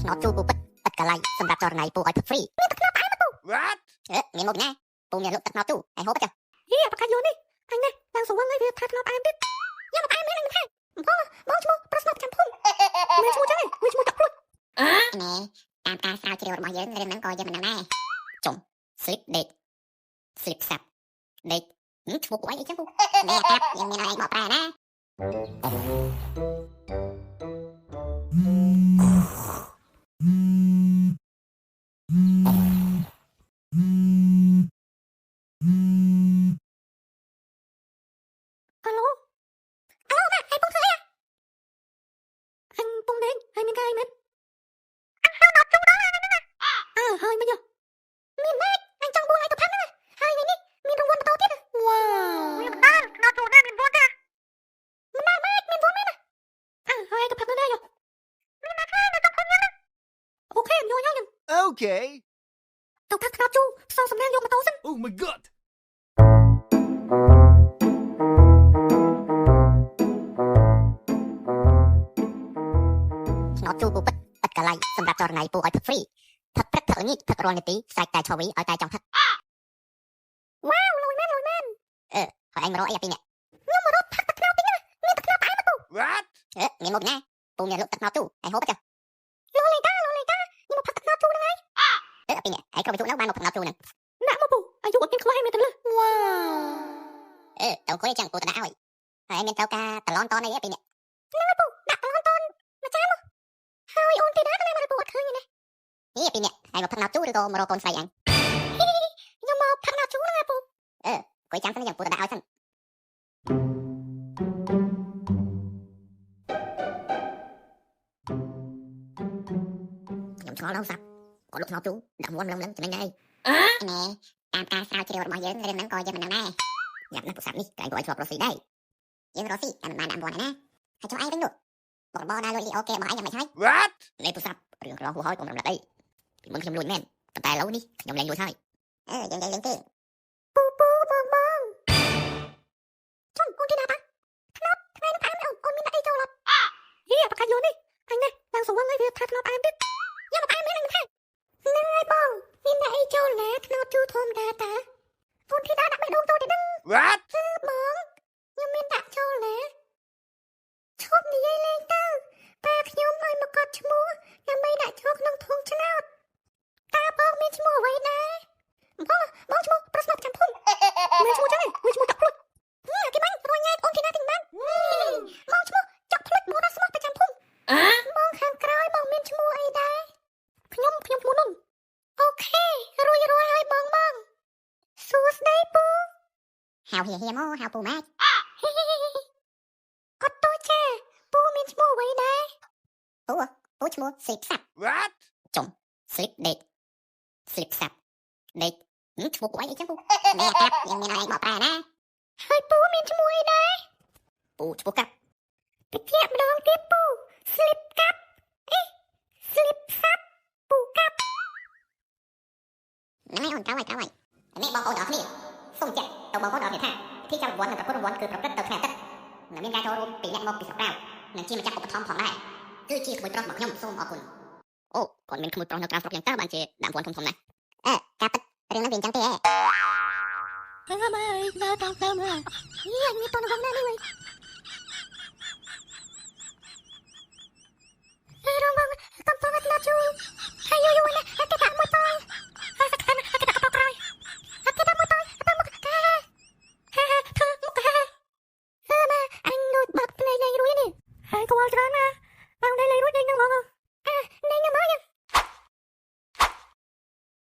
ត្នោតជូរពូពិតឥតកាឡៃសម្រាប់ចរណៃពូឲ្យផឹក free មានទឹកត្នោតផ្អែមពូ What? អេមានមកណាពូមានលក់ទឹកត្នោតជូរឯងហូបចុះ ហីប្រកាសយកនេះអញនេះឡើងសវឹងហើយវាថាត្នោតផ្អែមទៀតយកមកផ្អែមមែនអញមិនថាបងបងឈ្មោះប្រស្នោតចាំភូមិមានឈ្មោះចឹងឯងវាឈ្មោះចាក់ព្រួច ណែតាមការស្រាវជ្រាវរបស់យើងរឿងហ្នឹងក៏យើងមិនដឹងដែរចុំ sleep ដេក sleep សាប់ដេកឈ្មោះពួកឯងអីចឹងពូនេះអាកាប់យើងមានឲ្យឯងបកប្រែណា អាឡូអាឡូម៉ាក់ឯងពងធ្វើអីអញពងដេកហើយមានការអីមែនអញហៅណត់ជូដល់ហ្នឹងណាអើហើយមិនយកមានម៉េចអញចង់បួលឲ្យទៅផាត់ហ្នឹងហើយថ្ងៃនេះមានរង្វាន់បន្តទៀតវ៉ាវវាមិនដល់ណត់ជូណាមានវ៉ាន់ទេមិនដល់ម៉េចមានវ៉ាន់មែនអើហើយទៅផាត់នៅណាយកមានណាខ្លះនៅក្នុងភូមិយើងអូខេយកយក Okay. ទៅផឹកថ្នោតជូរផ្សងសំណាងយកម៉ូតូសិន Oh my god. ត្នោតជូរពូពិតឥតកាឡៃសម្រាប់ចរណៃពូឲ្យផឹក free ផឹកព្រឹកផឹកល្ងាចផឹករាល់នាទីស្រេចតែឆវីឲ្យតែចង់ផឹក វ៉ាវលយមែនលយមែន អឺហើយឯងមករកអីអាពីរនេះ ខ្ញុំមករកផឹកទឹកត្នោតតិចណាមានទឹកត្នោតផ្អែមពូ What? អេមានមកណាពូមានលក់ទឹកត្នោតជូរឯងហូបចុះ លោលេតាលោលេតាខ្ញុំមកផឹកទឹកត្នោតជូរហ្នឹងហើយ អឺអាពីរនេះឯងក្រុមវិទ្យុនៅបានមកផឹកត្នោតជូរហ្នឹង ណាក់មកពូអាយុអត់មានខ្វះឯងមានតែលឺវ៉ាវ អឺទៅអង្គុយចឹងពូទៅដាក់ឲ្យហើយឯងមានត្រូវការតឡនតនអីអាពីរនេះ ហ្នឹងហើយពូដាក់តឡនតនមួយចានមកហើយអូនទីណាកន្លែងមកពូអត់ឃើញទេ នេះអាពីរនេះឯងមកផឹកត្នោតជូរឬក៏មករកកូនស្រីអញ ខ្ញុំមកផឹកត្នោតជូរហ្នឹងហើយពូ អឺអង្គុយចាំសិនចឹងពូទៅដាក់ឲ្យសិនខ្ញុំឆ្ងល់ដល់សាប់គាត់លក់ត្នោតជូរដាក់មាន់ម្លឹងម្លឹងចំណេញដែរណែតាមការស្រាវជ្រាវរបស់យើងរឿងហ្នឹងក៏យើងមិនដឹងដែរយ៉ាប់ណាស់ពុសាប់នេះកែងក៏ឲ្យធ្លាប់រកស៊ីដែរយើងរកស៊ីតែមិនបានដាក់មាន់ឯណាហើយចុះឯងវិញនោះបរបរដើរលួចលីអូគេរបស់ឯងយ៉ាងម៉េចហើយ What? នេះពុសាប់រឿងក្រឡងហួសហើយកុំរំលឹកអីពីមុនខ្ញុំលួចមែនប៉ុន្តែឥឡូវនេះខ្ញុំលែងលួចហើយអឺយើងនិយាយលេងទេ ពូពូបងបងចុំអូនទីណាតាត្នោតថ្ងៃនេះផ្អែមអូនអូនមានដាក់អីចូលអត់ហីប្រកាសយកនេះអញនេះឡើងសវឹងហើយវាថាត្នោតផ្អែមទៀតយកមកផ្អែមមែនអញមិនថាហ្នឹងហើយបងមានដាក់អីចូលណាត្នោតជូរធម្មតាតាអូនធីតាដាក់បេះដូងចូលទៀតហ្នឹង What? បងខ្ញុំមានដាក់ចូលណាឈប់និយាយលេងទៅប៉ាខ្ញុំឲ្យមកកត់ឈ្មោះដើម្បីដាក់ចូលក្នុងធុងឆ្នោតតើបងមានឈ្មោះអ្វីដែរបងបងឈ្មោះប្រស្នោតចាំភូមិមានឈ្មោះចឹងឯងវាឈ្មោះចាក់ភ្លុចគេបាញ់រយញ៉ែអូនធីតាទិញបានបងឈ្មោះចាក់ភ្លុចបូរ៉ាស្មោះប្រចាំភូមិបងខាងក្រោយបងមានឈ្មោះអីដែរខ្ញុំខ្ញុំឈ្មោះនុនអូខេរួចរាល់ហើយបងបងសួស្តីពូ ហៅហៀហៀមកហៅពូម៉ាច់ អត់តូចចាពូមានឈ្មោះអ្វីដែរ ពូពូឈ្មោះស្លីបសាប់ What? ចុំស្លីបដេកស្លីបសាប់ដេកឈ្មោះពួកឯងអីចឹងពូនេះអាកាប់យើងមានឲ្យឯងបកប្រែណា ហើយពូមានឈ្មោះអីដែរ ពូឈ្មោះកាប់ តិចម្ដងទៀតពូស្លីបកាប់អេស្លីបសាប់ពូកាប់ ហ្នឹងហើយអូនត្រូវហើយត្រូវហើយនេះបងប្អូនទាំងអស់គ្នាសូមចាក់ទៅបងប្អូនទាំងអស់គ្នាថាពិធីចាប់រង្វាន់និងប្រកួតរង្វាន់គឺប្រព្រឹត្តទៅថ្ងៃអាទិត្យនិងមានការចូលរួមពីអ្នកមកពីស្រុកក្រៅនិងជាម្ចាស់ឧបត្ថម្ភផងដែរគឺជាក្មួយប្រុសរបស់ខ្ញុំសូមអរគុណអូគាត់មានក្មួយប្រុសនៅក្រៅស្រុកយ៉ាងតើបានជាដាក់រង្វាន់ធំៗណាស់អឺការពិតរឿងហ្នឹងវាអញ្ចឹងទេហ៎ ហើយមកដើរតាមតាមហីអញមានតនវងណានេះវិញរងវងកំពុងតែជូហើយយូយណាគេដាក់មួយតយហើយសាក់គេដាក់កប៉ក្រោយគេដាក់មួយតយតាមមុខកាហាធ្វើមុខហាហឺមកអញលួចបាត់ភ្នែកលែងរួយនេះហើយកវល់ច្រើន